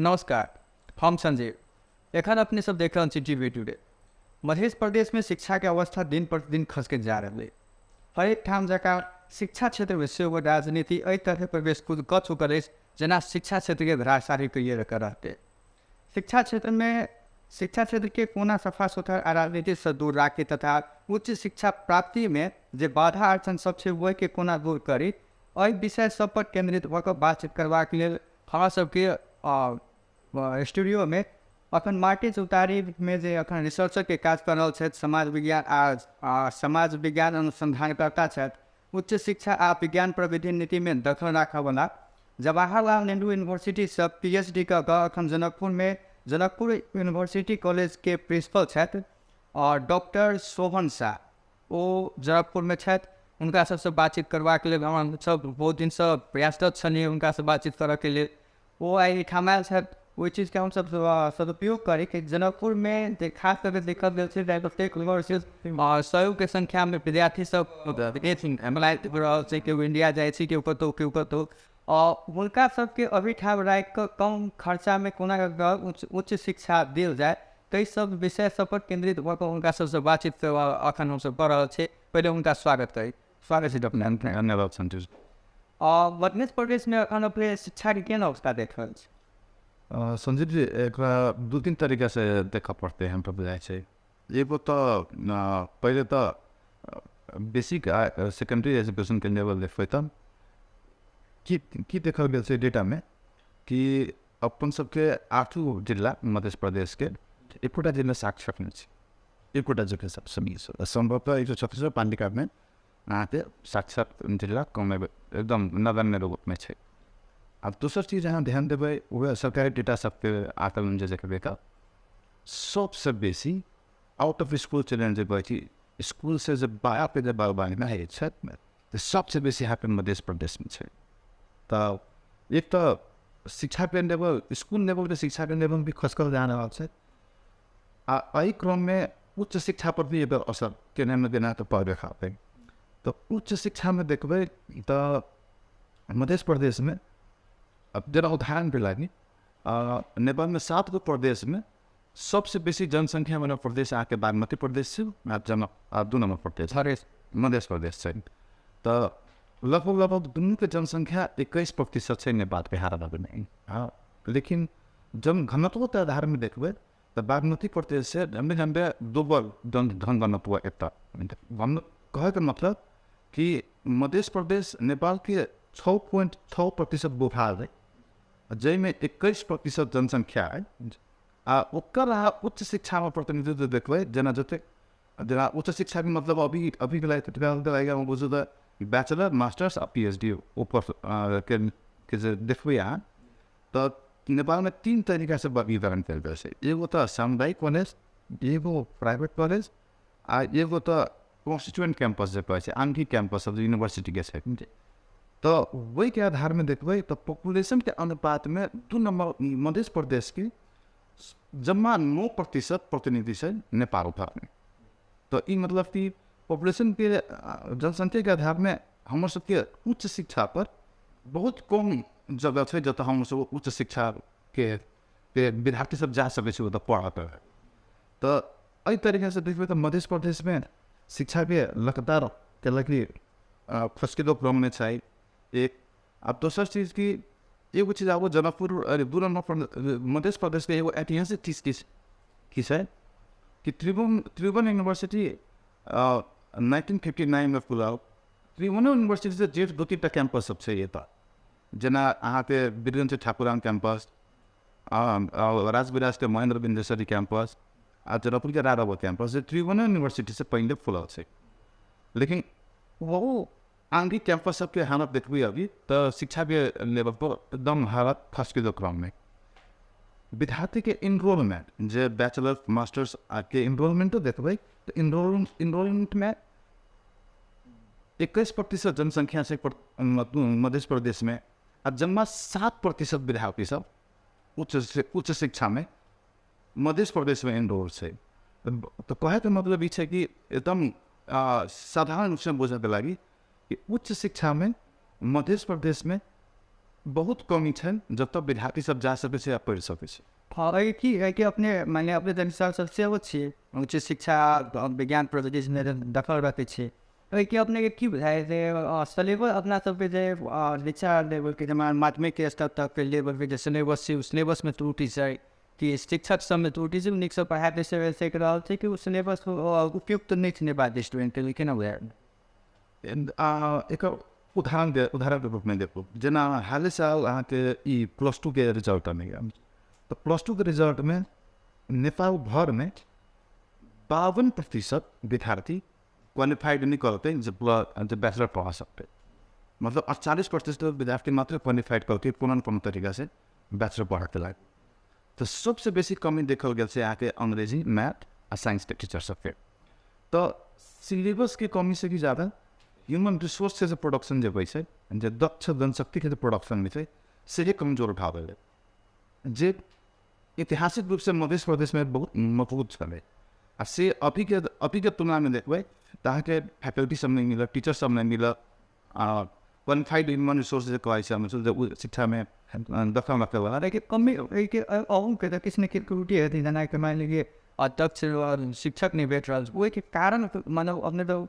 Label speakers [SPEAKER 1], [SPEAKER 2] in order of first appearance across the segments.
[SPEAKER 1] नमस्कार, हम संजीव। एखन अपने सब देख रहल छी टीवी टुडे। मध्य प्रदेशमे शिक्षाके अवस्था दिन प्रतिदिन खसकैत जा रहल अइ। हरेक ठाम जकाँ शिक्षा क्षेत्रमे सेहो राजनीति एहि तरहे प्रवेश कऽ चुकल अछि जेना शिक्षा क्षेत्रके धराशायी कइए कऽ रहतै। शिक्षा क्षेत्रमे शिक्षा क्षेत्रके कोना सफा सुथरा आ राजनीतिसँ दूर राखी तथा उच्च शिक्षा प्राप्तिमे जे बाधा अड़चन सब छै ओहिके कोना दूर करी, एहि विषय सब पर केन्द्रित भऽ कऽ बातचीत करबाक लेल हमरा सबके स्टूडियोमे अखन मार्टिन चौतारीमे जे अखन रिसर्चरके काज कऽ रहल छथि, समाज विज्ञान आ समाज विज्ञान अनुसंधानकर्ता छथि, उच्च शिक्षा आ विज्ञान प्रविधि नीतिमे दखल राखऽवला जवाहरलाल नेहरू यूनिवर्सिटीसँ PhD कऽ कऽ अखन जनकपुरमे जनकपुर यूनिवर्सिटी कॉलेजके प्रिंसिपल छथि आओर डॉक्टर शोभन शाह, ओ जनकपुरमे छथि। हुनका सबसँ बातचीत करबाक लेल हम सब बहुत दिनसँ प्रयासरत छलियै हुनकासँ बातचीत करऽके लेल। ओ आइ एहिठाम आयल छथि। ओहि चीजके हमसब सदुपयोग करी कि जनकपुरमे जे खास कऽ के देखल गेल छै ओतेक सएके संख्यामे विद्यार्थी सब विदेश रहल छै, केओ इंडिया जाइ छै, केओ कतहु केओ कतहु, आओर हुनका सबके एहिठाम राखिकऽ कम खर्चामे कोना कऽ उच्च शिक्षा देल जाय, ताहि सब विषय सब पर केन्द्रित भऽ कऽ हुनका सबसँ बातचीत अखन हमसब कऽ रहल छी। पहिले हुनका स्वागत करी। स्वागत छै डॉक्टर।
[SPEAKER 2] धन्यवाद संतोष।
[SPEAKER 1] मध्य प्रदेशमे अखन अपने शिक्षाके केहन अवस्था देख रहल छी?
[SPEAKER 2] संजीव जी, एकरा दू तीन तरीकासँ देखऽ पड़तै हमरा बुझाइ छै। एगो तऽ पहिले तऽ बेसिक सेकेंडरी एजुकेशनके लेवल देखबै तऽ की की देखल गेल छै डेटामे कि अपन सबके आठो जिला मध्य प्रदेशके एकोटा जिला साक्षर नहि छै, एकोटा जगह सब सम्भवतः 136 पालिकामे अहाँके साक्षर जिला कम एकदम नगण्य रूपमे छै। आब दोसर चीज अहाँ ध्यान देबै, उएह सरकारी डेटा सबके आकलन जे देखबै तऽ सबसँ बेसी आउट ऑफ स्कूल चिल्ड्रन जे कहै छी, स्कूलसँ जे बाहरके जे बाल बालिका होइ छथि तऽ सबसँ बेसी अहाँके मध्य प्रदेशमे छै। तऽ एक तऽ शिक्षाके लेवल, स्कूल लेवलके शिक्षाके लेवल भी खसकल जा रहल छै, आ एहि क्रममे उच्च शिक्षा पर भी एकर असर केना ने केना तऽ पड़बे करतै। तऽ उच्च शिक्षामे देखबै तऽ मध्य प्रदेशमे अब जेना उदाहरणके लागि नेपालमे 7 गो प्रदेशमे सबसँ बेसी जनसङ्ख्यावला प्रदेश अहाँके बागमती प्रदेश छै, आ जन 2 नम्बर प्रदेश मध्य प्रदेश छै। तऽ लगभग लगभग दुनूके जनसङ्ख्या 21% छै नेपालके हाराहारीमे। हँ, लेकिन जनघनत्वके आधारमे देखबै तऽ बागमती प्रदेशसँ झन्डे झन्डे दोबर जनघनत्व एतऽ। कहैके मतलब कि मध्य प्रदेश नेपालके 6.6% भूभाग है, जाहिमे 21% जनसङ्ख्या है, आ ओकर अहाँ उच्च शिक्षामे प्रतिनिधित्व देखबै, जेना जतेक जेना उच्च शिक्षाके मतलब अभी अभीके लागि लागि बुझू तऽ बैचलर, मास्टर्स आ PhD ऊपर के जे देखबै अहाँ तऽ नेपालमे 3 तरीकासँ वर्गीकरण कयल जाइ छै। एगो तऽ सामुदायिक कॉलेज, एगो प्राइवेट कॉलेज, आ एगो तऽ कॉन्स्टिट्यूएंट कैंपस जे कहै छै, आंगिक कैंपस सब जे यूनिवर्सिटीके छै। तऽ ओहिके आधारमे देखबै तऽ पॉपुलेशनके अनुपातमे 2 नम्बर मध्य प्रदेशके जम्मा 9% प्रतिनिधि छै नेपाल भरमे। तऽ ई मतलब कि पॉपुलेशनके जनसङ्ख्याके आधारमे हमर सबके उच्च शिक्षा पर बहुत कम जगह छै जतऽ हमसब उच्च शिक्षाके विद्यार्थी सब जा सकै छै ओतऽ पढ़ऽके। तऽ एहि तरीकासँ देखबै तऽ मध्य प्रदेशमे शिक्षाके लगातार कैलाकि खसकिलो क्रममे छै एक। आब दोसर चीज कि एगो चीज आब जनकपुर अरे 2 नम्बर मध्य प्रदेशके एगो ऐतिहासिक चीज की छै कि त्रिभुवन यूनिवर्सिटी 1959 खुलल। त्रिभुवन यूनिवर्सिटीसँ जेठ 2-3 टा कैंपस सब छै एतऽ, जेना अहाँके वीरगंज ठाकुराम कैंपस, राजविराजके महेन्द्र बिन्देश्वरी कैंपस, आ जनकपुरके राघव कैंपस, जे त्रिभुवन यूनिवर्सिटीसँ पहिले खुलल छै। लेकिन ओ आंगिक कैंपस सबके हालत देखबै अभी तऽ शिक्षाके लेवल पर एकदम हालत खसकिलो क्रममे। विद्यार्थीके इनरोलमेंट जे बैचलर मास्टर्स के इनरोलमेंटो देखबै तऽ इनरोलमेंटमे 21% जनसङ्ख्या छै मध्य प्रदेशमे, आ जम्मा 7% विद्यार्थी सब उच्च शिक्षामे मध्य प्रदेशमे इनरोल छै। तऽ कहैके मतलब ई छै कि एकदम साधारण रूपसँ बुझऽके लागि कि उच्च शिक्षामे मध्य प्रदेशमे बहुत कमी छै जतऽ विद्यार्थी सब जा सकै छै आ पढ़ि सकै छै।
[SPEAKER 1] हँ, एहिके अपने मानि अपने तऽ रिसर्चर सेहो छियै, उच्च शिक्षा विज्ञान प्रविधिमे दखल रखै छियै, एहिके अपनेके की बुझाइ जे सिलेबस अपना सबके जे नीचा लेवलके जेना माध्यमिक स्तर तकके लेवलके जे सिलेबस छै, ओ सिलेबसमे त्रुटि छै कि शिक्षक सबमे त्रुटि छै, नीकसँ पढ़ा नहि सकि रहल छै कि ओ सिलेबस उपयुक्त नहि छै नेपाल स्टूडेंटके लिए, केना बुझाइ?
[SPEAKER 2] एकर उदाहरणके रूपमे देखू, जेना हाले साल अहाँके ई +2 के रिजल्ट आनैया, तऽ +2 के रिजल्टमे नेपाल भरिमे 52% विद्यार्थी क्वालिफाइड नहि करतै जे जे बैचलर पढ़ा सकतै। मतलब 48% विद्यार्थी मात्र क्वालिफाइड करतै कोनो न कोनो तरीकासँ बैचलर पढ़ाके लागि। तऽ सबसँ बेसी कमी देखल गेल छै अहाँके अंग्रेजी, मैथ आ साइंसके टीचर सबके। तऽ सिलेबसके कमीसँ कि ज्यादा ह्यूमन रिसोर्सके जे प्रोडक्शन जे होइ छै, जे दक्ष जनशक्तिके जे प्रोडक्शन होइ छै, से कमजोर भऽ गेलै, जे ऐतिहासिक रूपसँ मध्य प्रदेशमे बहुत मजबूत छलै। आ से अभीके तुलनामे देखबै तऽ अहाँके फैकल्टी सब नहि मिलत, टीचर सब नहि मिलत, आ क्वालिफाइड ह्यूमन रिसोर्स जे कहै छै हमसब जे ओ शिक्षामे दखल रखैवला।
[SPEAKER 1] लेकिन कमी एहिके अहूँके तऽ किछु ने किछु त्रुटि हेतै, जेनाकि मानि लिअ अध्यक्ष शिक्षक नहि भेट रहल छै, ओहिके कारण मतलब अपने तऽ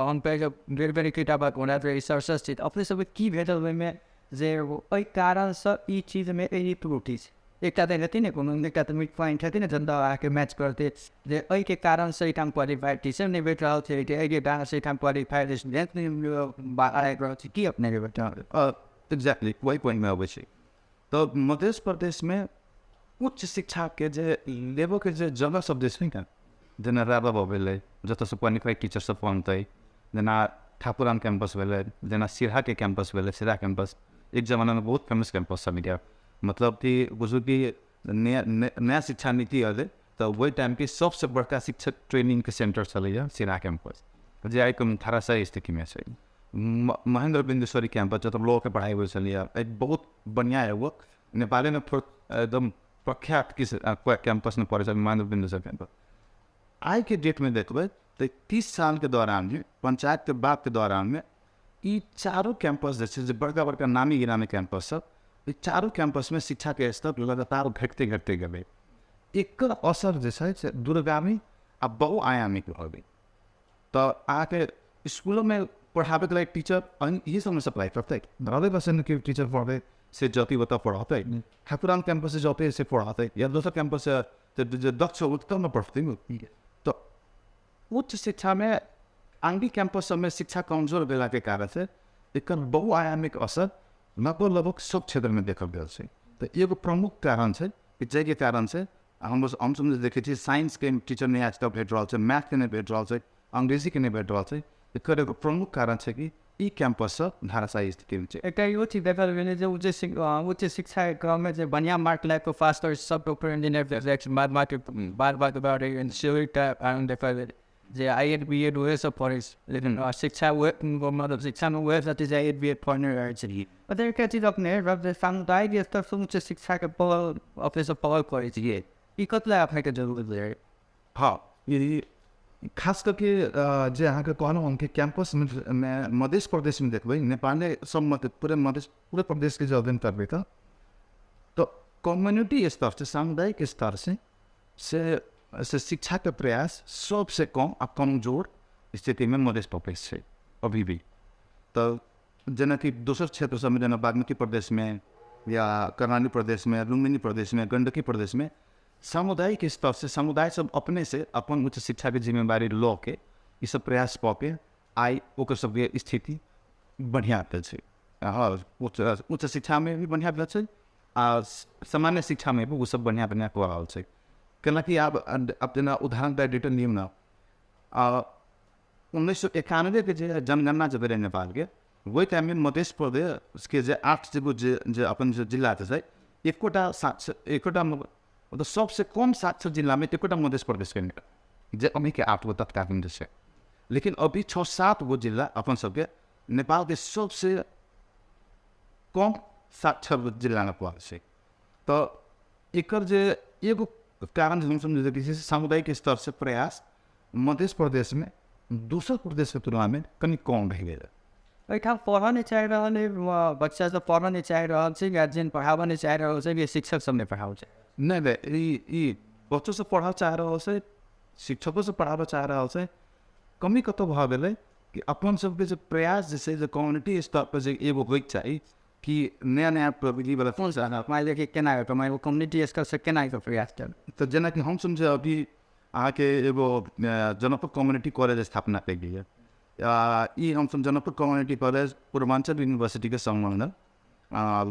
[SPEAKER 1] हम पहिले बेर बेर एकेटा बात होना रिसर्चर छी, तऽ अपने सबके की भेटल ओहिमे जे एहि कारणसँ ई चीजमे एहि त्रुटि छै? एकटा तऽ हेतै ने कोनो, एकटा तऽ मिड पॉइंट हेतै ने जनता अहाँके मैच करतै जे एहिके कारणसँ एहिठाम क्वालिफाइड टीचर नहि भेट रहल छै, एहिके कारणसँ एहिठाम क्वालिफाइड स्टूडेंट नहि आबि रहल छै, की अपनेके भेटल?
[SPEAKER 2] एक्जैक्टली वही पॉइंटमे अबै छै। तऽ मध्य प्रदेशमे उच्च शिक्षाके जे लेबऽके जे जगह सब जे छै ने, जेना राबा भेलै जतऽसँ क्वालिफाइड टीचर सब पढ़तै, जेना ठाकुराम कैंपस भेलै, जेना सिरहाके कैंपस भेलै, सिरहा कैंपस एक जमानामे बहुत फेमस कैंपस छलै, मतलब कि बुझू कि नया नया शिक्षा नीति अयलै तऽ ओहि टाइमके सबसँ बड़का शिक्षक ट्रेनिंगके सेंटर छलैए सिरहा कैंपस, जे आइ धराशायी स्थितिमे छै। महेन्द्र बिन्देश्वरी कैंपस जतऽ लॉके पढ़ाइ होइ छलैए, एक बहुत बढ़िआँ एगो नेपालेमे एकदम प्रख्यात किस कैंपसमे पढ़ै छलै महेन्द्र बिन्देश्वरी कैंपस। आइके डेटमे देखबै तऽ 30 सालके दौरानमे, पञ्चायतके बादके दौरानमे ई चारू कैंपस जे छै, जे बड़का बड़का नामी गिरामी कैंपस सब, ई चारू कैंपसमे शिक्षाके स्तर लगातार घटते घटते गेलै। एकर असर जे छै से दूरगामी आ बहुआयामिक भऽ गेल। तऽ अहाँके स्कूलोमे पढ़ाबैके लागि टीचर इएह सबमे सप्लाई करतै, रहबै बसनके टीचर पढ़बै से जति ओतऽ पढ़ौतै, ठाकुराम कैंपस से जतै से पढ़ौतै, या दोसर कैंपस से जे दक्ष हो तब ने पढ़तै। तऽ उच्च शिक्षामे आंगी कैंपस सबमे शिक्षा कमजोर भेलाके कारण से एकर बहुआयामिक असर लगभग लगभग सब क्षेत्रमे देखल गेल छै। तऽ एगो प्रमुख कारण छै कि जाहिके कारण से हमसब जे देखै छियै साइंसके टीचर नहि आजकल भेट रहल छै, मैथके नहि भेट रहल छै, अंग्रेजीके नहि भेट रहल छै, एकर एगो प्रमुख कारण छै कि ई कैंपससँ धराशायी स्थितिमे छै।
[SPEAKER 1] एकटा इहो चीज देखल गेलै जे उच्च शिक्षाके क्रममे जे बढ़िआँ मार्क लाबि कऽ पास करै सब डॉक्टर इंजीनियर बाद बात बात सेहो एकटा कारण देखल गेलै जे I Ed B Ed उएह सब पढ़ै छै, लेकिन शिक्षा उएह मतलब शिक्षामे उएह सब जे I Ed B Ed पढ़ने रहै छै। मतलब एकटा चीज अपने सामुदायिक स्तरसँ उच्च शिक्षाके पहल अपनेसँ पहल करै छियै, ई कतला अपनेके जरूरत रहै?
[SPEAKER 2] हँ, ई खास करके जे अहाँके कहलहुँ हम कि कैंपसमे मध्य प्रदेशमे देखबै, नेपालमे सब मध्य पूरे मध्य पूरे प्रदेशके जे अध्ययन करबै तऽ कम्युनिटी स्तर से सामुदायिक स्तर से शिक्षाके प्रयास सबसँ कम आ कमजोर स्थितिमे मध्य प्रदेश छै अभी भी। तऽ जेनाकि दोसर क्षेत्र सबमे जेना बागमती प्रदेशमे या कर्णाली प्रदेशमे, लुम्बिनी प्रदेशमे, गण्डकी प्रदेशमे सामुदायिक स्तर से समुदाय सब अपने से अपन उच्च शिक्षाके जिम्मेवारी लऽ के ई सब प्रयास कऽ के आइ ओकर सबके स्थिति बढ़िआँ भेल छै। हँ, उच्च शिक्षामे भी बढ़िआँ भेल छै आ सामान्य शिक्षामे भी ओ सब बढ़िआँ बढ़िआँ कऽ रहल छै। कैलाकि आब जेना उदाहरण डेटा लियौ ने, 1991 के जे जनगणना जे भेलै नेपालके, ओहि टाइममे मध्य प्रदेशके जे 8 गो जे अपन जे जिला छै, एकोटा साक्षर एकोटा मतलब सबसँ कम साक्षर जिलामे एकोटा मध्य प्रदेशके नहि, जे अभीके 8 गो तत्कालीन जे छै। लेकिन अभी 6-7 गो जिला अपन सबके नेपालके सबसँ कम साक्षर जिलामे पड़ल छै। तऽ एकर जे एगो कारण हमसब जे देखै छियै सामुदायिक स्तरसँ प्रयास मध्य प्रदेशमे दोसर प्रदेशके तुलनामे कनि कम भए गेलै।
[SPEAKER 1] एहिठाम पढ़ऽ नहि चाहि रहल अइ, बच्चा सब पढ़ऽ नहि चाहि रहल छै, गार्जियन पढ़ाबऽ नहि चाहि रहल छै, कि शिक्षक सब नहि पढ़ाबऽ चाहि?
[SPEAKER 2] नहि नहि, ई बच्चो सब पढ़ऽ चाहि रहल छै, शिक्षको सब पढ़ाबऽ चाहि रहल छै। कमी कतऽ भऽ गेलै कि अपन सबके जे प्रयास जे छै जे कम्युनिटी स्तर पर जे एगो होइके चाही कि नया नया प्रविधिवला
[SPEAKER 1] कोन सा मानि लिअ कि केना कऽ मानि लिअ कम्युनिटी स्तरसँ केना कऽ प्रयास करू?
[SPEAKER 2] तऽ जेनाकि हमसब जे अभी अहाँके एगो जनकपुर कम्युनिटी कॉलेज स्थापना केलियै, ई हमसब जनकपुर कम्युनिटी कॉलेज पूर्वाञ्चल यूनिवर्सिटीके सम्बन्ध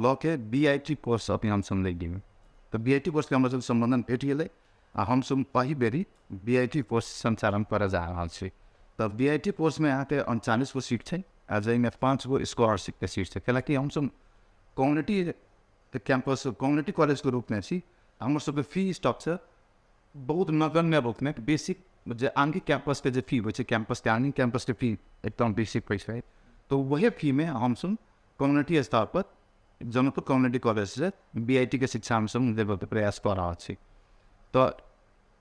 [SPEAKER 2] लऽ के BIT course अभी हमसब लागि गेलै। तऽ BIT कोर्सके हमरा सबके सम्बन्धन भेट गेलै आ हमसब एहि बेरी BIT course सञ्चालन करऽ जा रहल छी। तऽ BIT कोर्समे अहाँके 39 गो सीट छै आ जाहिमे 5 गो स्कॉलरशिपके सीट छै। कैलाकि हमसब कम्युनिटी कैंपस कम्युनिटी कॉलेजके रूपमे छी, हमर सबके फी स्ट्रक्चर बहुत नगण्य रूपमे बेसिक जे आंगिक कैंपसके जे फी होइ छै, कैंपसके आंगिक कैंपसके फी एकदम बेसिक होइ छै, तऽ वही फीमे हमसब कम्युनिटी स्तर पर जनकपुर कम्युनिटी कॉलेज से BIT के शिक्षा हमसब देबऽके प्रयास कऽ रहल छी। तऽ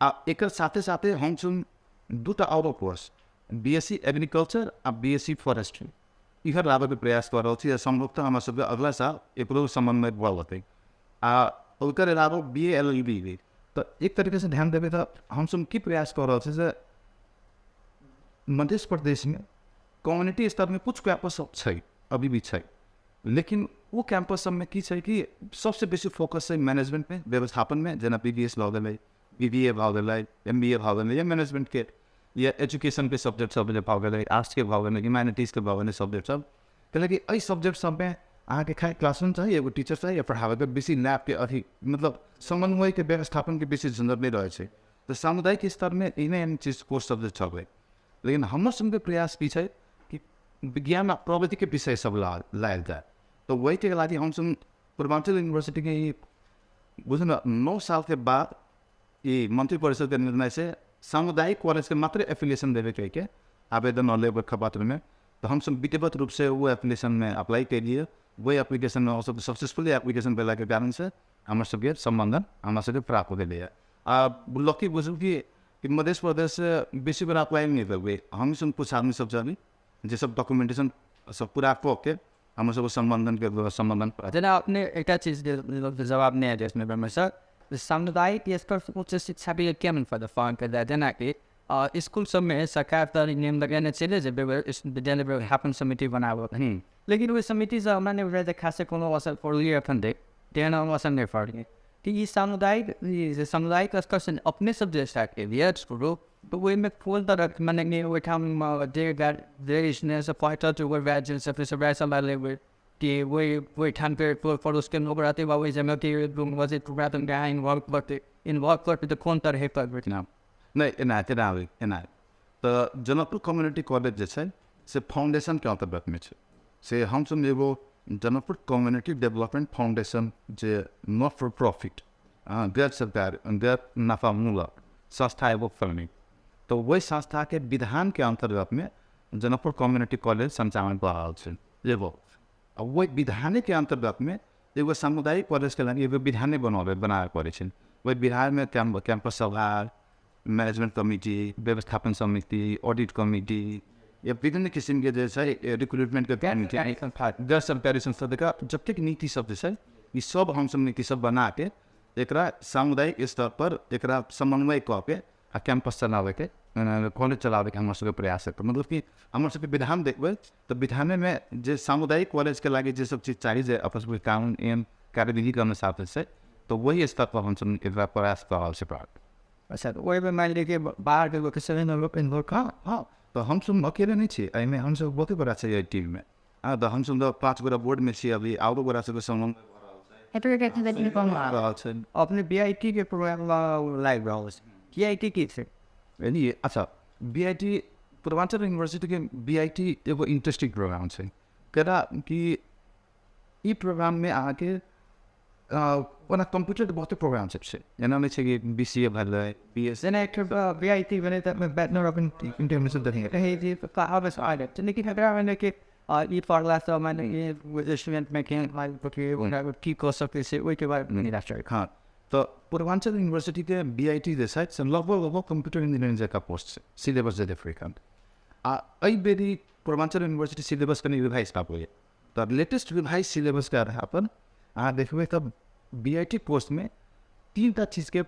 [SPEAKER 2] आ एकर साथे साथे हमसब 2टा आओरो कोर्स BSc agriculture आ BSc forestry इहर लाबऽके प्रयास कऽ रहल छी आ सम्भवतः हमरा सबके अगला साल एकरो समन्वय भऽ जेतै। आ ओकर अलावा BA LLB भी। तऽ एक तरीकासँ ध्यान देबै तऽ हमसब की प्रयास कऽ रहल छी जे मध्य प्रदेशमे कम्युनिटी स्तरमे कुछ कैंपस सब छै, अभी भी छै, लेकिन ओ कैंपस सबमे की छै कि सबसँ बेसी फोकस छै मैनेजमेंटमे, व्यवस्थापनमे, जेना BBS भऽ गेलै, BBA भऽ गेलै, MBA भऽ गेलै, या मैनेजमेंटके या एजुकेशनके सब्जेक्ट सब जे भऽ गेलै, आर्ट्सके भऽ गेलै, ह्यूमैनिटीजके भऽ गेलै सब्जेक्ट सब। कैलाकि एहि सब्जेक्ट सबमे अहाँके खाली क्लासरूम चाही, एगो टीचर चाही, या पढ़ाबैके बेसी लैबके अथी मतलब समन्वयके व्यवस्थापनके बेसी झंझट नहि रहै छै। तऽ सामुदायिक स्तरमे एहने एहन चीज कोर्स सब जे चलबै, लेकिन हमर सबके प्रयास की छै कि विज्ञान आ प्रविधिके विषय सब लायल जाय। तऽ ओहिके लागि हमसब पूर्वाञ्चल यूनिवर्सिटीके ई बुझू ने 9 सालके बाद ई मन्त्रिपरिषदके निर्णय से सामुदायिक कॉलेजके मात्र एफिलिएशन देवे के आवेदन अलै पत्रमे, तऽ हमसब विधिवत रूपसँ ओ एप्लीकेशनमे अप्लाई केलियै। वही एप्लीकेशनमे हमसब सक्सेसफुली एप्लीकेशन भेलाके कारणसँ हमर सबके सम्बन्धन हमरा सबके प्राप्त भेलैए। आ लकी बुझू कि मध्य प्रदेश से बेसी बेर अप्लाई नहि करबै, हमसब कुछ आदमी सब अभी जे सब डॉक्यूमेंटेशन सब पूरा कऽ के हमर सबके सम्बन्धनके सम्बन्धन।
[SPEAKER 1] जेना अपने एकटा चीजके जवाब नहि आयल सर, सामुदायिक स्तर उच्च शिक्षा भी केहन फर्म कयल जाय? जेनाकि स्कूल सबमे सरकार तऽ नियम लगेने छलै जे विद्यालय व्यवस्थापन समिति बनाबऽ, लेकिन ओहि समितिसँ हमरा नहि बुझाइ जे खासे कोनो असर पड़लियै एखन धरि, तेहन हम असर नहि पड़लै। कि ई सामुदायिक स्तर अपने सब जे स्टार्ट केलियै शुरू, तऽ ओहिमे कोन तरहक मने ओहिठाम जे जे पहुँचत ओकर गार्जियन सब सम्हारि कि ओहि ओहिठामके पड़ोसके लोक रहतै वा ओहि जगहके इन्वॉल्व करतै, इन्वॉल्व करतै तऽ कोन तरहे करबै?
[SPEAKER 2] नहि, एना एना एना तऽ जनकपुर कम्युनिटी कॉलेज जे छै से फाउंडेशनके अन्तर्गतमे छै। से हमसब एगो जनकपुर कम्युनिटी डेवलपमेंट फाउंडेशन जे not for profit गैर सरकार गैर नफामूलक संस्था एगो फर्मी, तऽ ओहि संस्थाके विधानके अन्तर्गतमे जनकपुर कम्युनिटी कॉलेज सञ्चालन कऽ रहल छै एगो। आ ओहि विधानेके अन्तर्गतमे एगो सामुदायिक कॉलेजके लागि एगो विधाने बनाबे पड़ै छै। ओहि विधानमे कैंपस सभा, मैनेजमेंट कमिटी, व्यवस्थापन समिति, ऑडिट कमिटी या विभिन्न किसिमके जे छै रिक्रूटमेंटके कमिटी, गैर सरकारी संस्था जतेक नीति सब जे छै ई सब हमसब नीति सब बनाके एकरा सामुदायिक स्तर पर एकरा समन्वय कऽ के आ कैंपस चलाबैके कॉलेज चलाबैके हमर सबके प्रयास हेतै। मतलब कि हमर सबके विधान देखबै तऽ विधानेमे जे सामुदायिक कॉलेजके लागि जे सब चीज चाही जे अपन सबके कानून एवं कार्यविधिके अनुसार जे छै तऽ वही स्तर पर हमसब एकरा प्रयास कऽ रहल छी।
[SPEAKER 1] अच्छा, तऽ ओहिमे मानि लिअ कि बाहरके लोक इन्वॉल्व?
[SPEAKER 2] हँ हँ, तऽ हमसब अकेले नहि छी एहिमे, हमसब बहुते गोटा छै एहि टीममे। हँ, तऽ हमसब तऽ 5 गोटा बोर्डमे छी अभी, आओरो गोटा सबके सम्बन्ध रहल छै।
[SPEAKER 1] अपने BIT के प्रोग्राम लागि रहल छै, BIT की छै?
[SPEAKER 2] अच्छा, BIT Purvanchal यूनिवर्सिटीके BIT एगो इंटरेस्टिंग प्रोग्राम छै। केना कि ई प्रोग्राममे अहाँके ओना कम्प्यूटर बहुते प्रोग्राम सब छै, एना नहि छै कि BCA भेलै, BS
[SPEAKER 1] जेना एकटा BIT भेलै तऽ बैचलर ऑफ इंटरनेशनल, लेकिन एकरा माने कि ई पढ़लासँ माने स्टूडेंटमे की कऽ सकै छै ओहिके बारेमे।
[SPEAKER 2] हँ, तऽ पूर्वाञ्चल यूनिवर्सिटीके BIT जे छै से लगभग लगभग कम्प्यूटर इंजीनियरिंग जकाँ कोर्स छै, सिलेबस जे देखबै एखन। आ एहि बेरी पूर्वांचल यूनिवर्सिटी सिलेबस कनि रिवाइज पाबैए। तऽ लेटेस्ट रिवाइज सिलेबसके आधार पर अहाँ देखबै तऽ बीआईटी कोर्समे 3टा चीजके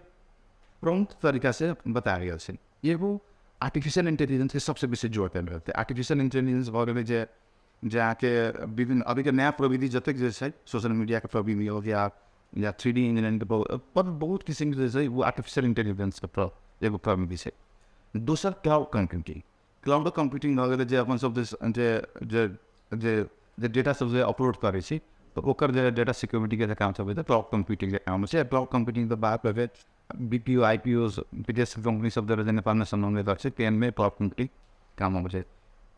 [SPEAKER 2] प्रमुख तरीकासँ बतायल गेल छै। एगो आर्टिफिशियल इंटेलिजेंसके सबसँ बेसी जोर देल रहतै। आर्टिफिशियल इंटेलिजेंस भऽ गेलै जे जे अहाँके विभिन्न अभीके नया प्रविधि जतेक जे छै, सोशल मीडियाके प्रविधि हो या 3D इंजीनियरिंगके बहुत किसिमके जे छै ओ आर्टिफिशियल इंटेलिजेंसके एगो प्रविधि छै। दोसर क्लाउड कम्प्यूटिंग। क्लाउड कम्प्यूटिंग भऽ गेलै जे अपन सब जे जे जे जे डेटा सब जे अपलोड करै छी तऽ ओकर जे डेटा सिक्योरिटीके जे काम सब होइ छै क्लाउड कम्प्यूटिंगके काम होइ छै। क्लाउड कम्प्यूटिंग तऽ बात भेलै बीपीओ आईपीओ विदेश कम्पनी सब जे नेपालमे सम्बन्धित छै तेहनमे क्लाउड कम्प्यूटिंग काम अबै छै।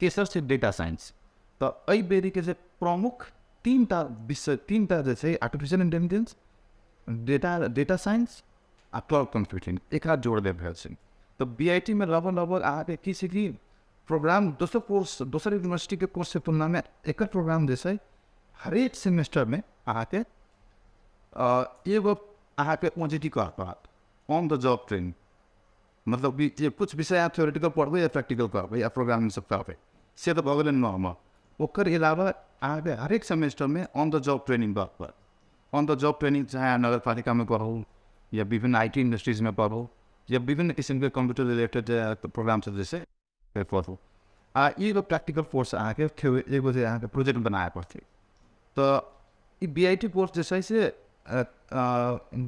[SPEAKER 2] तेसर छै डेटा साइंस। तऽ एहि बेरीके जे प्रमुख 3टा विषय 3टा जे छै आर्टिफिशियल इंटेलिजेंस, डेटा साइंस आ क्लाउड कम्प्यूटिंग, एकरा जोड़ देल भेल छै। तऽ बीआईटीमे लगभग लगभग अहाँके की छै कि प्रोग्राम दोसर कोर्स दोसर यूनिवर्सिटीके कोर्सके तुलनामे एकर प्रोग्राम जे छै हरेक सेमेस्टरमे अहाँके एगो अहाँके ओजीटी करऽ पड़त, ऑन the job training. मतलब कि जे कुछ विषय अहाँ थ्योरेटिकल पढ़बै या प्रैक्टिकल करबै या प्रोग्रामिंग सब करबै से तऽ भऽ गेलै नॉर्मल। ओकर अलावा अहाँके हरेक सेमेस्टरमे ऑन the job training करऽ पड़त। ऑन the job training चाहे अहाँ नगरपालिकामे पढ़ू या विभिन्न IT इंडस्ट्रीजमे पढ़ू या विभिन्न किसिमके कम्प्यूटर रिलेटेड प्रोग्राम सब जे छै से पढ़ू। आ एगो प्रैक्टिकल कोर्स अहाँके एगो जे अहाँके प्रोजेक्ट बनाए पड़तै। तऽ ई बीआईटी कोर्स जे छै से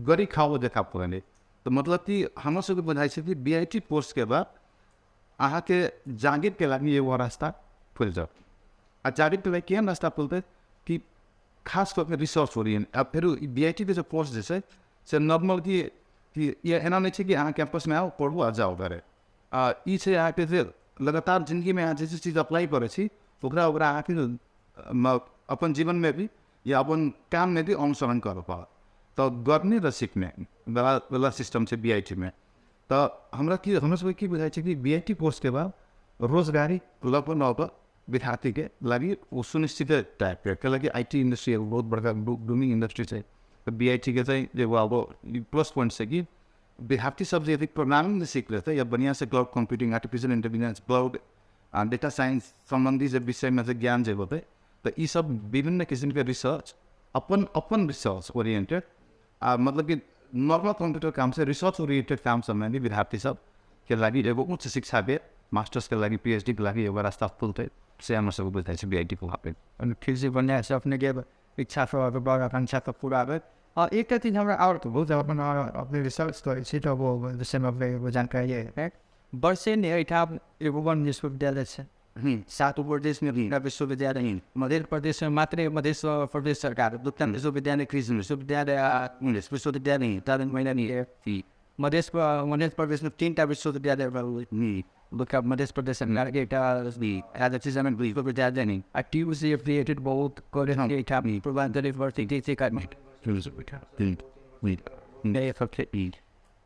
[SPEAKER 2] गरी खाओ देखा पड़लै। तऽ मतलब कि हमरा सबके बुझाइ छै कि बीआईटी कोर्सके बाद अहाँके जागिरके लागि एगो रास्ता खुलि जायत। आ जागिरके लागि केहन रास्ता खुलतै कि खास कऽ के रिसर्च ओरिएंट। आ फेरो ई बीआईटीके जे कोर्स जे छै से नॉर्मल कि एना नहि छै कि अहाँ कैंपसमे आउ पढ़ू आ जाउ घरे। आ ई छै अहाँके जे लगातार जिन्दगीमे अहाँ जे जे चीज अप्लाई करै छी ओकरा ओकरा अहाँके अपन जीवनमे भी या अपन काममे भी अनुसरण करऽ पड़त। तऽ गर्ने र सिक्ने वाला सिस्टम छै बीआईटीमे। तऽ हमरा सबके की बुझाइ छै कि बीआईटी कोर्सके बाद रोजगारी लगभग लगभग विद्यार्थीके लागि ओ सुनिश्चित टाइपके, कैलाकि IT industry एगो बहुत बड़का बूमिंग इंडस्ट्री छै। तऽ बीआईटीके चाहिँ एगो अब प्लस पोइंट छै कि विद्यार्थी सब जे यदि प्रोग्रामिंग सीख लेतै या बढ़िआँसँ cloud computing, artificial intelligence, cloud data science सम्बन्धी जे विषयमे जे ज्ञान जे होतै तऽ ई सब विभिन्न किसिमके रिसर्च अपन अपन रिसर्च ओरिएंटेड आ मतलब कि नॉर्मल कम्प्यूटर काम से रिसर्च ओरिएंटेड काम सबमे भी विद्यार्थी सबके लागि एगो उच्च शिक्षाके मास्टर्सके लागि पीएचडीके लागि एगो रास्ता खुलतै से हमरा सबके बुझाइ छै बीआईटी को वहाँ पे।
[SPEAKER 1] ठीक छै, बढ़िआँ छै, अपनेके इच्छा सब आकांक्षा सब पूरा भेल। आ एकटा चीज हमरा आओर बहुत अपन अपने रिसर्च करै छी तऽ ओ विषयमे अपने जानकारी है। वर्षेनी एहिठाम एगो वन विश्वविद्यालय छै, 7 प्रदेशमे विश्वविद्यालय, मध्य प्रदेशमे मात्रै मध्य प्रदेश सरकार 2टा विश्वविद्यालय, कृषि विश्वविद्यालय आ विश्वविद्यालय महिला मध्य प्रदेशमे 3टा विश्वविद्यालय, मध्य प्रदेश सरकारके एकटा विश्वविद्यालय आ टीयूसी एफिलिएटेड बहुत कॉलेज एहिठाम पूर्वांचल यूनिवर्सिटी छै।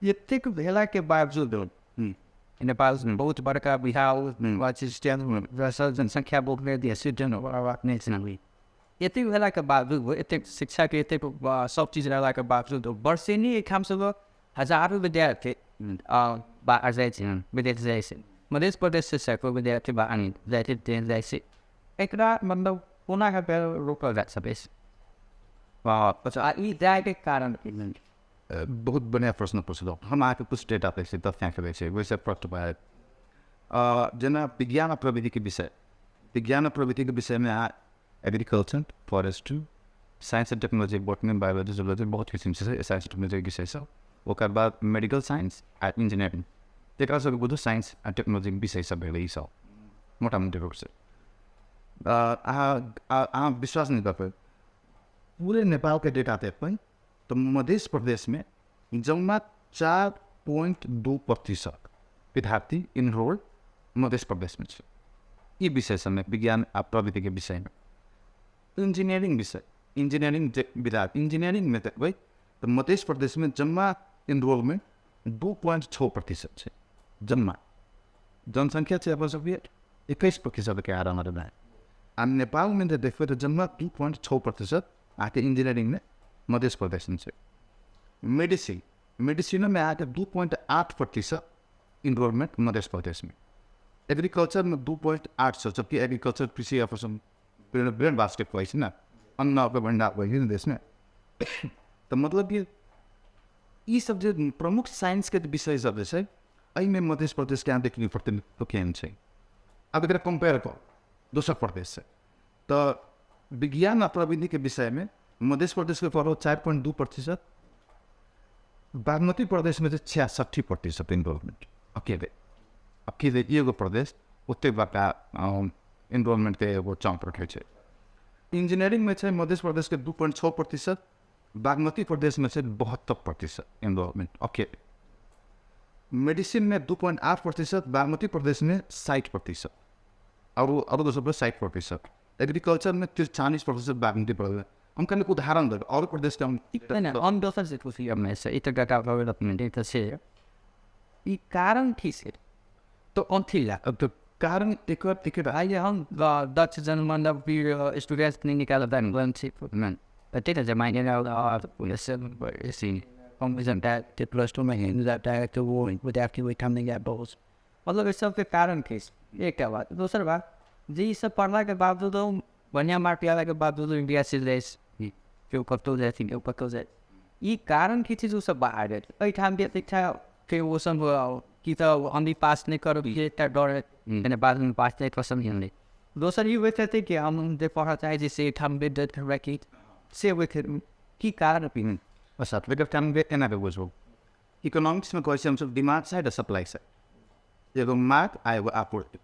[SPEAKER 1] एतेक भेलाके बावजूद नेपाल बहुत बड़का बिहार जनसङ्ख्या बहुत नहि, एतेक भेलाके बावजूद एतेक शिक्षाके एतेक सब चीज रहलाके बावजूद वर्षेनी एहिठाम सब हजारों विद्यार्थी बाहर जाइ छै, विदेश जाइ छै, मध्य प्रदेशसँ सैकड़ों विद्यार्थी बाहर जाइ छै, जाइ छै। एकरा मतलब कोना के रोकल जा सकै छै? अच्छा, ई जायके कारण
[SPEAKER 2] बहुत बढ़िआँ प्रश्न पुछलहुँ। हम अहाँके कुछ डेटा दै छी, तथ्यांक दै छी, ओहिसँ प्रश्न भए जेना विज्ञान आ प्रविधिके विषय, विज्ञान आ प्रविधिके विषयमे अहाँ agriculture, forestry, science and technology, botany, biology, zoology बहुत किसिम छै साइंस टेक्नोलॉजीके विषय सब। ओकर बाद मेडिकल साइंस आ इंजीनियरिंग, एकरा सबके बुझू साइंस आ टेक्नोलॉजीके विषय सब भेलै। ई सब मोटामोटी रूपसँ अहाँ विश्वास नहि करबै, पूरे नेपालके डेटा देखबै तऽ मध्य प्रदेशमे जम्मा 4.2% विद्यार्थी इनरोल मध्य प्रदेशमे छै ई विषय सबमे, विज्ञान आ प्रविधिके विषयमे। इंजीनियरिंग विषय, इंजीनियरिंग जे विद्यार्थी इंजीनियरिंगमे देखबै तऽ मध्य प्रदेशमे जम्मा इनरोलमेंट 2.6% छै। जम्मा जनसङ्ख्या छै अपन सबके 21%के आराममा। आ नेपालमे जे देखबै तऽ जम्मा 2.6% अहाँके इन्जिनियरिङमे मध्य प्रदेशमे छै। मेडिसिन, मेडिसिनमे अहाँके 2.8% इनरोलमेन्ट मध्य प्रदेशमे। एग्रीकल्चरमे 2.8 छै, जबकि एग्रीकल्चर कृषि अपन ब्रेड बास्केट कहै छै ने, अन्नके भण्डार कहै छै ने देशमे। तऽ मतलब कि ई सब जे प्रमुख साइंसके विषय सब जे छै एहिमे मध्य प्रदेशके अहाँ देखियौ प्रतिनिधित्व केहन छै। आब एकरा कम्पेयर करू दोसर प्रदेशसँ, तऽ विज्ञान आ प्रविधिके विषयमे मध्य प्रदेशके पढ़ो 4.2%, बागमती प्रदेशमे चाहिँ 66% इनरोलमेन्ट। अकेले अकेले एगो प्रदेश ओतेक बड़का इनरोलमेन्टके एगो चम्प रखै छै। इन्जिनियरिङमे छै मध्य प्रदेशके 2.6%, बागमती प्रदेशमे छै 72% इनरोलमेन्ट अकेले। मेडिसिनमे 2.8%, बागमती प्रदेशमे 60%, अरू अरू दोसर 60%। एग्रिकल्चरमे 43% बागमती प्रदेश। हम कनिक उदाहरण देबै अरू प्रदेशके हम।
[SPEAKER 1] हम दोसर से पूछिए से ई तऽ डेवलपमेंट तऽ छै, ई कारण की छै तो अथी ला
[SPEAKER 2] तऽ कारण एकर एकर
[SPEAKER 1] आइ हम दक्ष जनमानव स्टूडेंट्स नहीं निकालत तऽ जमाने मतलब ई सबके कारण की छै, एकटा बात। दोसर बात जे ई सब पढ़लाके बावजूदो बढ़िआँ मार्क लाबैके बावजूदो इंडिया से जाइ छै, केओ कतहु जाइ छै, केओ कतहु जाइ, ई कारण की छै जे ओसब बाहर जाइ छै? एहिठामके शिक्षाके ओ सब की तऽ हम भी पास नहि करब, ई एकटा डर है, बादमे पास नहि कऽ सकलियै। दोसर ई होइत हेतै कि हम जे पढ़ऽ चाहै छी से एहिठाम भेट हमरा की से होइत हेतै, की कारण
[SPEAKER 2] की? अच्छा, एकर कारण एना कऽ बुझू। इकोनॉमिक्समे कहै छियै हमसब डिमांड साइड आ सप्लाई साइड, एगो माग आ एगो आपूर्ति।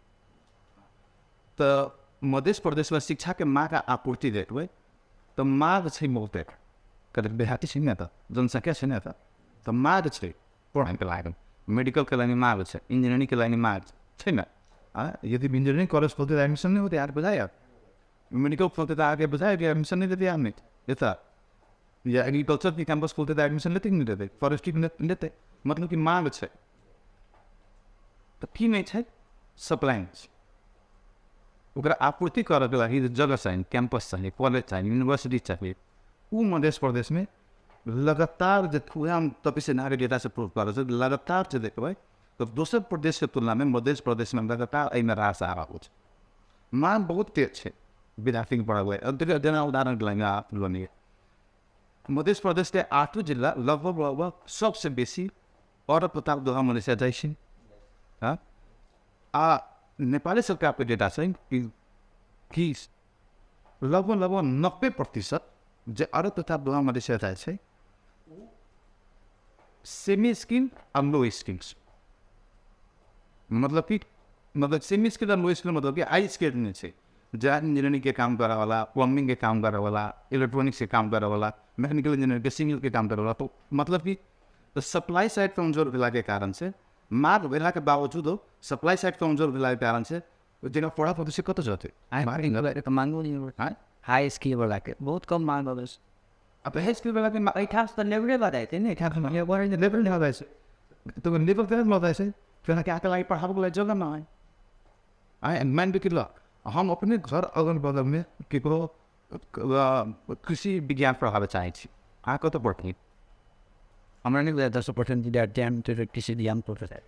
[SPEAKER 2] तऽ मध्य प्रदेशमे शिक्षाके माग आ आपूर्ति देखबै तऽ माग छै बहुते, कतेक देहाती छै ने, तऽ जनसङ्ख्या छै ने, तऽ माग छै पढ़ाइके लागि, मेडिकलके लागि माग छै, इन्जिनियरिङके लागि माग छै ने। यदि इन्जिनियरिङ कलेज खोल्तै तऽ एडमिसन नहि होतै अहाँके बुझाइए, मेडिकल खोल्तै तऽ अहाँके बुझाइए कि एडमिसन नहि देतै आदमी एतऽ, या एग्रीकल्चरके कैम्पस खोल्तै तऽ एडमिसन लेतै कि नहि लेतै, फॉरेस्ट्री लेतै, मतलब कि माग छै। तऽ की नहि छै? सप्लाई नहि छै। ओकरा आपूर्ति करऽके लागि जगह चाही, कैम्पस चाही, कॉलेज चाही, यूनिवर्सिटी चाही। ऊ मध्य प्रदेशमे लगातार जे उएह हम तपाईँसँ नागरिक डेटासँ प्रूफ कऽ रहल छी, लगातार जे देखबै तऽ दोसर प्रदेशके तुलनामे मध्य प्रदेशमे लगातार एहिमे ह्रास आ रहल छै। माग बहुत तेज छै विद्यार्थीके पढ़ाबै। जेना उदाहरणके लागि लऽ मध्य प्रदेशके 8 जिल्ला लगभग लगभग सबसँ बेसी अरब प्रताप दोहा मलेसिया जाइ छै। आ नेपाली सरकारको डेटा छै कि लगभग लगभग 90% जे अरब तथा दोहा मलेसिया जाइ छै सेमी स्किल आ लो स्किल्स, मतलब कि मतलब सेमी स्किल आ लो स्किल मतलब कि हाई स्किल नहि छै, जहाँ इन्जिनियरिङके काम करऽवाला, प्लम्बिङके काम करऽवाला, इलेक्ट्रोनिक्सके काम करऽवाला, मैकेनिकल इन्जिनियरिङके सिभिलके काम करऽवाला। तो मतलब कि सप्लाई साइड कमजोर भेलाके कारण से माग भेलाके बावजूदो सप्लाई साइड कमजोर भेलाके कारण से जेना पढ़ा पढ़ै से कतऽ जेतै?
[SPEAKER 1] हाई स्किल वालाके बहुत कम मांग अबै छै।
[SPEAKER 2] अब हाई स्किल वालाके
[SPEAKER 1] एहिठाम तऽ लेबरे लऽ छै ने, एहिठाम
[SPEAKER 2] लेबर लऽ जाइ छै, तऽ लेबर केना लऽ जाइ छै? फेर अहाँके लागि पढ़ाबैके लागि जगह नहि आइ मानि कि ल हम अपने घर अगल बगलमे ककरो कृषि विज्ञान पढ़ाबऽ चाहै छी, अहाँ कतऽ पढ़थिन?
[SPEAKER 1] हमरा नहि बुझाइ 10% ध्यान कृषि विज्ञान पढ़ै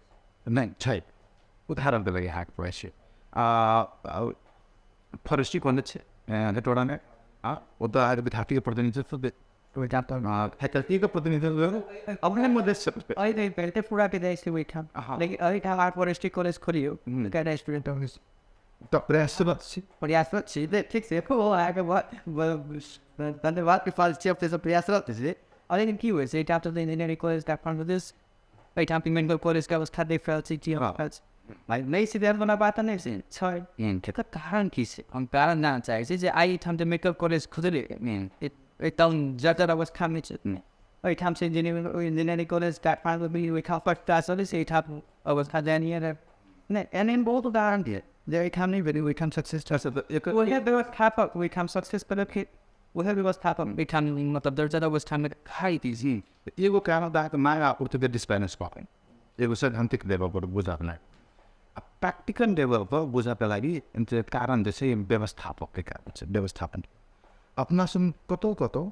[SPEAKER 2] नहि छै। उदाहरणके लागि अहाँके पढ़ै छी फॉरेस्ट्री कॉलेज छै हेटौडामे, ओतऽ अहाँके विद्यार्थीके प्रतिनिधित्व फैकल्टीके प्रतिनिधित्व अपने मध्य
[SPEAKER 1] पहिले पूरा के जाइ छै ओहिठाम, लेकिन एहिठाम आर फॉरेस्ट्री कॉलेज खोलियौ कएटा स्टूडेंट अबै छै?
[SPEAKER 2] तऽ प्रयासरत छी,
[SPEAKER 1] प्रयासरत छी, ठीक छै, अहाँके धन्यवाद कि छियै अपनेसँ प्रयासरत छी। लेकिन की होइ छै एहिठाम तऽ इन्जीनियरिंग कॉलेज काठमाण्डू दिस, एहिठाम मेडिकल कॉलेजके अवस्था देख रहल छी की भाइ नहि छै, वला बात नहि छै छै। एकर कारण की छै? हम कारण जानऽ चाहै छी जे आइ एहिठाम जे मेडिकल कॉलेज खुजलै एकदम जर्जर अवस्थामे छै, एहिठाम से इन्जीनियरिंग कॉलेज काठमाण्डू भी ओहिठाम फर्स्ट क्लास चलै छै, एहिठाम अवस्था दयनीय रहै नहि। एहन एहन बहुत उदाहरण छै जे एहिठाम नहि भेलै ओहिठाम सक्सेस, ओहे व्यवस्थापक ओहिठाम सक्सेस केलक, ओहे व्यवस्थापक एहिठाम मतलब दर्जन अवस्थामे खाइ
[SPEAKER 2] छी। एगो कारण तऽ अहाँके माग आपूर्तिके डिसब्यालेन्स भऽ एगो सैद्धान्तिक लेभलपर बुझऽके आ प्र्याक्टिकल लेभलपर बुझऽके लागि कारण जे छै व्यवस्थापकके कारण छै। व्यवस्थापन अपना सब कतहु कतहु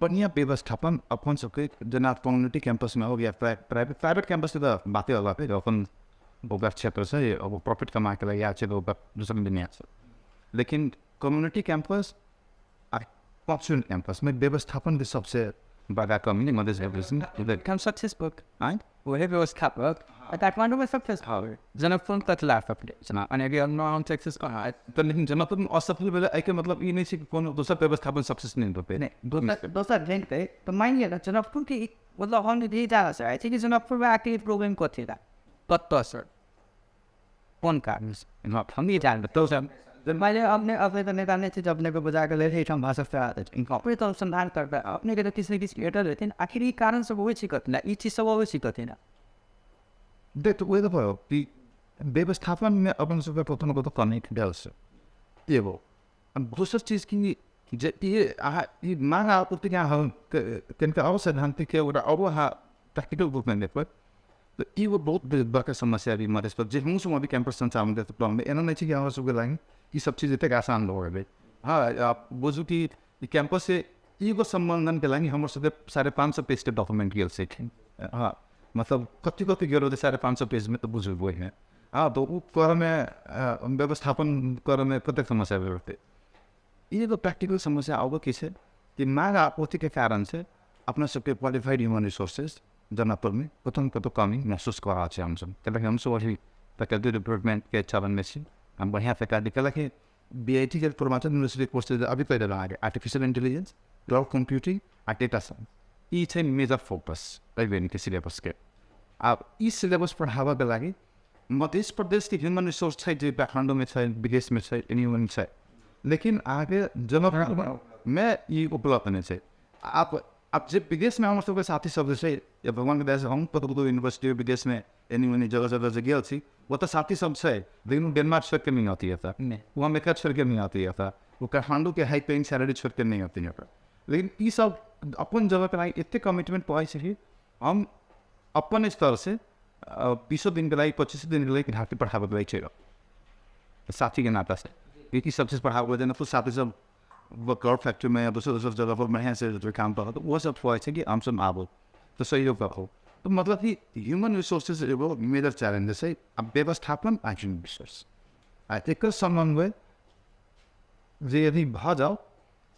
[SPEAKER 2] बढ़िआँ व्यवस्थापन अपन सबके जेना कम्युनिटी कैम्पसमे हो या प्राइवेट कैम्पसके तऽ बाते अलग है, अपन ओकर क्षेत्र छै, अब प्रॉफिट कमाके लागि आयल छै तऽ ओकर दोसर दुनिया छै। लेकिन कम्युनिटी कैंपस आ फंक्शनल कैंपसमे व्यवस्थापनके सबसे बड़ा कमी नै मधेस
[SPEAKER 1] प्रदेशमे। सक्सेस आँय वही व्यवस्थापक काठमाडौँमे सक्सेस भऽ जनकपुर कतला सक्सेस
[SPEAKER 2] तऽ लेकिन जनकपुरमे असफल भेलै, एहिके मतलब ई नहि छै कि कोनो दोसर व्यवस्थापन सक्सेस नहि हेतै।
[SPEAKER 1] नहि, दोसर भेटतै तऽ मानि लिअ ने जनकपुरके, मतलब हम जे जानऽ चाहै छी कि जनकपुरमे आखिर प्रॉब्लम कथी रहै, कतऽसँ कोन कारणसँ, हम ई जानबै। मैले अपने अपने तऽ नेता नहि छै जे अपनेके बुझाके लेल एहिठाम भाषा अपने तऽ अनुसन्धान करबै, अपनेके तऽ किछु ने किछु भेटल हेथिन। आखिर ई कारण सब होइ छै कथी लए, ई चीज सब अबै छै कथी लए?
[SPEAKER 2] देख तऽ उहे तऽ भयो कि व्यवस्थापनमे अपन सबके कतौ न कतौ कमी भेल छै एगो। दोसर चीज कि जे ई अहाँ ई माँग आपूर्तिके अहाँ कनिका आओर सैद्धान्तिक एउटा अरू अहाँ प्र्याक्टिकल रूपमे देखबै तऽ ई एगो बहुत बड़का समस्या भी मधेस पर जे हमहूँ सब अभी कैंपस सञ्चालन करैत एना नहि छै कि हमरा सबके लागि ई सब चीज एतेक आसान भऽ गेलै। हाँ, बुझू कि कैंपस से एगो सम्बन्धनके लागि हमर सबके 550 पेजके डॉक्युमेंट गेल छै। हाँ, मतलब कति कति गेल होतै 550 पेजमे तऽ बुझू ओहिमे। हाँ, तऽ ओ करऽमे व्यवस्थापन करऽमे कतेक समस्या भेल होतै। ई एगो प्रैक्टिकल समस्या अब के छै कि माग आपूर्तिके कारण से अपना सबके क्वालिफाइड ह्यूमन रिसोर्सेज जनकपुरमे कतौ न कतौ कमी महसूस कऽ रहल छी हमसब। कियाकि हमसब अभी फैकल्टी रिक्रूटमेंटके चरणमे छी। हम बढ़िआँ फैकल्टी कैलाकि BIT के पूर्वांचल यूनिवर्सिटी कोर्स अभी कहि देलहुँ अहाँके आर्टिफिशियल इंटेलिजेंस, क्लाउड कंप्यूटिंग आ डेटा साइंस, ई छै मेजर फोकस एहि बेरके सिलेबसके। आब ई सिलेबस पढ़ाबऽके लागि मध्य प्रदेशके ह्यूमन रिसोर्स छै जे काठमाडौँमे छै, विदेशमे छै, एनी ओनी छै, लेकिन अहाँके जनकपुरमे ई उपलब्ध नहि छै। आब जे विदेशमे हमर सबके साथी सब जे छै या भगवानके दयासँ हम कतौ कतौ यूनिवर्सिटी विदेशमे एनी ओनी जगह जगह जे गेल छी, ओतऽ साथी सब छै, लेकिन ओ डेनमार्क छोड़िके नहि अती एतऽ, ओ अमेरिका छोड़िके नहि अती एतऽ, ओ काठमाडौँके हाई पेइंग सैलरी छोड़िके नहि अती एतऽ। लेकिन ई सब अपन जगहके लागि एतेक कमिटमेंट पड़ै छै कि हम अपन स्तरसँ 20 दिनके लागि 25 दिनके लागि घाटी पढ़ाबैके लागि छै साथीके नातासँ ई सब चीज पढ़ाबैके जेना साथी सब क्लाउड फैक्ट्रीमे या दोसर दोसर जगह पर बढ़िआँ से काम करत, ओहो सब कहै छै कि हमसब आबू तऽ सहयोग करू। तऽ मतलब कि ह्यूमन रिसोर्सेज एगो मेजर चैलेंज छै। आब व्यवस्थापन आ ह्यूमन रिसोर्स आ एकर समन्वय जे यदि भऽ जाओ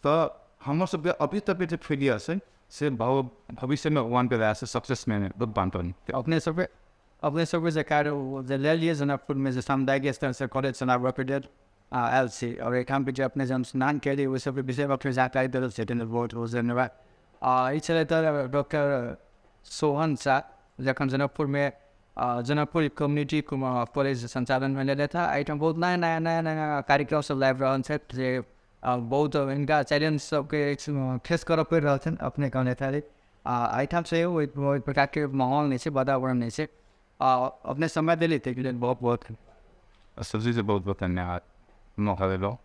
[SPEAKER 2] तऽ हमर सबके अभी तक जे फेलियर छै से भविष्यमे भगवानके दयासँ सक्सेसमे रूपान्तरण।
[SPEAKER 1] अपने सबके जे कार्य जे ले लिए जनकपुरमे जे सामुदायिक स्तरसँ कॉलेज चलाबऽके लेल आयल छी और एहिठाम जे अपने जे अनुसन्धान केलियै ओहि सबके विषयमे अपने जानकारी देल छै, बहुत बहुत धन्यवाद। ई छलै तऽ डॉक्टर सोहन शाह जखन जनकपुरमे जनकपुर कम्युनिटी कॉलेज सञ्चालनमे लेले था। एहिठाम बहुत नयाँ नयाँ नयाँ नयाँ कार्यक्रम सब लाबि रहल छथि जे बहुत हिनका चैलेंज सबके फेस करऽ पड़ि रहल छनि अपने कहने था। एहिठाम से ओहि प्रकारके माहौल नहि छै, वातावरण नहि छै। अपने समय देली ताहिके लेल बहुत बहुत
[SPEAKER 2] सब्जी से बहुत बहुत धन्यवाद मौका देलहुँ।